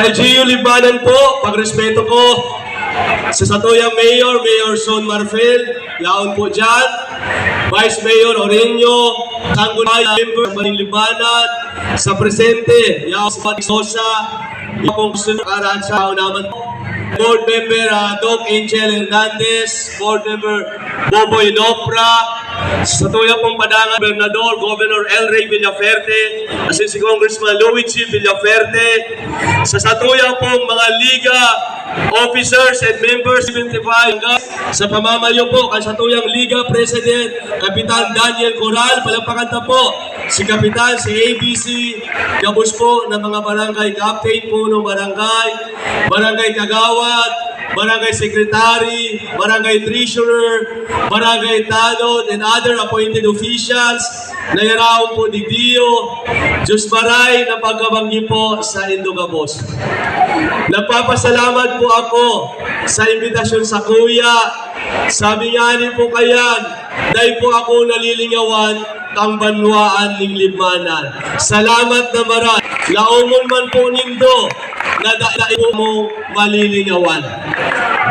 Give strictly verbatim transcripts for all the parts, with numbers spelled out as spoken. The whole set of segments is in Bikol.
L G U Libmanan po, pagrespeto ko. Sa satuyang mayor, Mayor Son Marfil, yaon po dyan. Vice Mayor Oreno, Sangguniang Member ng Libmanan, sa presente, yaon sa Sosa, yaon po sa Caracha, yaon naman po. Board Member, ah, Doc Angel Hernandez, Board Member Boboy Lopra, sa tuya pong padangat, Gobernador, Governor El Rey Villaferte, asin si Congressman Luigi Villaferte, sa satuya pong mga Liga officers and members, seventy-five, sa pamamayo po kan satuyang Liga President, Kapitan Daniel Coral, palakpakan ta po si Kapitan, si A B C, gabos po ng mga barangay captain, punong barangay, barangay kagawad, barangay secretary, barangay treasurer, barangay tanod, and other appointed officials na yaraon po digdiyo. Diyos maray na pagkabanggi po sa indo gabos. Nagpapasalamat po ako sa imbitasyon sakuya. Sabi nga ni po kayan, dai po ako nalilingawan kan banwaan nin Libmanan. Salamat na maray. Laomon man po nindo na da-, dai po mo malilingawan.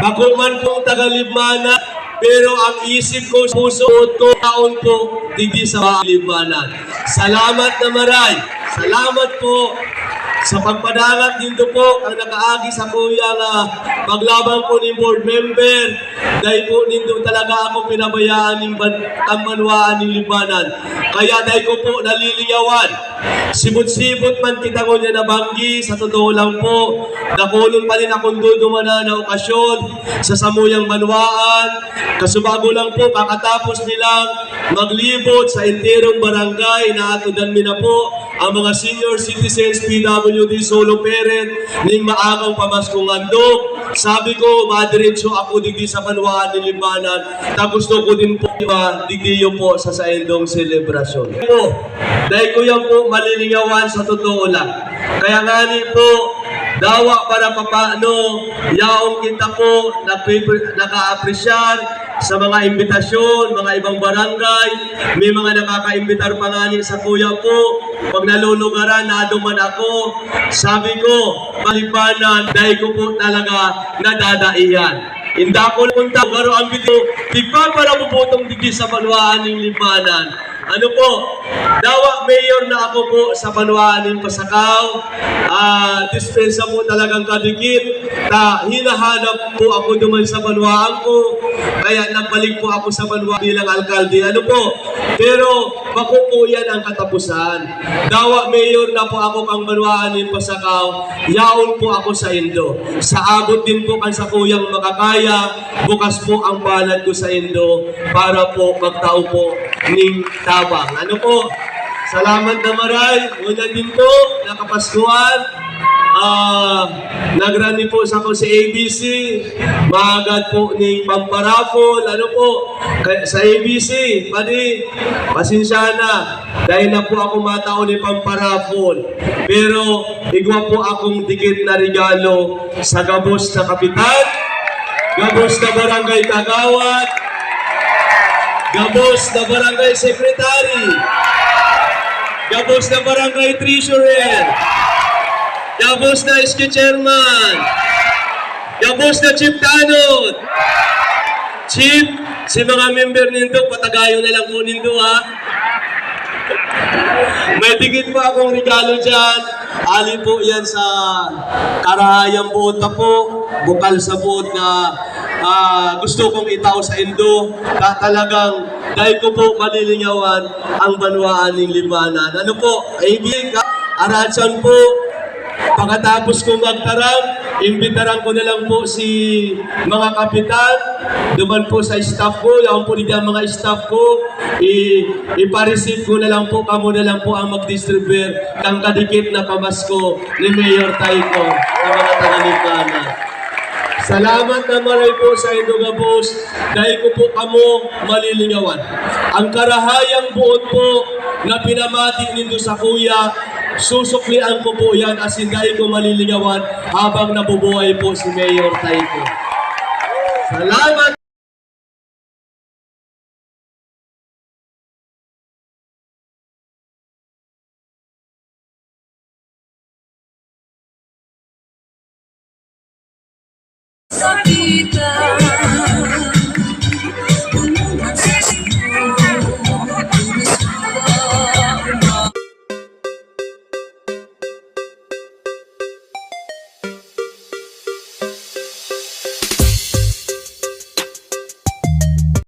Bako man po taga Libmanan, pero ang isip ko, puso ko, taon po, digdi sa Libmanan. Salamat na maray. Salamat po sa pagpadangat nindo po, ang nakaagi sakuya nga paglaban po nin board member. Dai po nindo talaga ako pinabayaan nin ban-, kan banwaan nin Libmanan. Kaya dai ko po nalilingawan. Sibot-sibot man kita ngunyan na banggi, sa totoo lang po, dakulon pa rin akong dudumanan na okasyon sa samuyang banwaan. Kasubago lang po, kakatapos nilang maglibot sa enterong barangay, naatudan mi na po ang mga senior citizens, P W D, solo parent, ning maagang pamaskong handog. Sabi ko, madiretso ako digdi sa banwaan nin Libmanan, ta gusto ko din po, ah, digdiyo po sa saindong selebrasyon. Po, dai ko yan po malilingawan sa totoo lang. Kaya ngani po, dawa para papaano, yaon kita po, nagpipre-, naka-apresyar sa mga imbitasyon, mga ibang barangay, may mga nakakaimbitar pa ngani sakuya po. Pag nalulugaran, naduman ako. Sabi ko, "Malipanan, dai ko po talaga nadadaihan." Inda ko punta, garo ang video, tigpaparabubuto digdi sa banwaan nin Libmanan. Ano po, dawa mayor na ako po sa banwaan nin Pasacao. Ah, dispensa po talagang kadikit. Ta, hinahanap po ako duman sa banwaan ko. Kaya nagbalik po ako sa banwa bilang alkalde. Ano po? Pero bako po yan ang katapusan. Dawa mayor na po ako kan banwaan nin Pasacao. Yaon po ako saindo. Sa abot din po kan sakuyang makakaya, bukas po ang palad ko saindo para po magtao po ning tabang. Ano po? Salamat na maray. Ngunyan din po, nakapaskuhan. Ah, nagrani po sako si A B C. Magad po ning pamparapol. Ano po? Kay, sa A B C, padi, pasensya na. Dai na po ako matao ni pamparapol. Pero igwa po akong dikit na regalo sa gabos na kapitan, gabos na barangay kagawad, gabos na barangay secretary, gabos na barangay treasurer, gabos na S K chairman, gabos na chief tanod, chief, si mga member nindo, patagayon na lang po nindo, ha. May dikit pa akong regalo dyan. Ali po yan sa karahayang buot pa po. Bukal sa buot na, ah, gusto kong itao saindo. Ta-, talagang dai ko po malilingawan ang banwaan nin Libmanan. Ano po, A B, ka-, Arasan po. Pagkatapos kong magtaram, imbitaran ko na lang po si mga kapitan, duman po sa staff ko, yaon po digdi ang mga staff ko, i-, ipa-receive ko na lang po, kamo na lang po ang mag-distribute ng kadikit na pamasko ni Mayor Taiko sa mga taga-Libmanan. Salamat na maray po saindo gabos. Dai ko po kamo malilingawan. Ang karahayang buot po na pinamati nindo sakuya, susuklian ko po yan asin dai ko malilingawan habang nabubuhay po si Mayor Taiko. Salamat!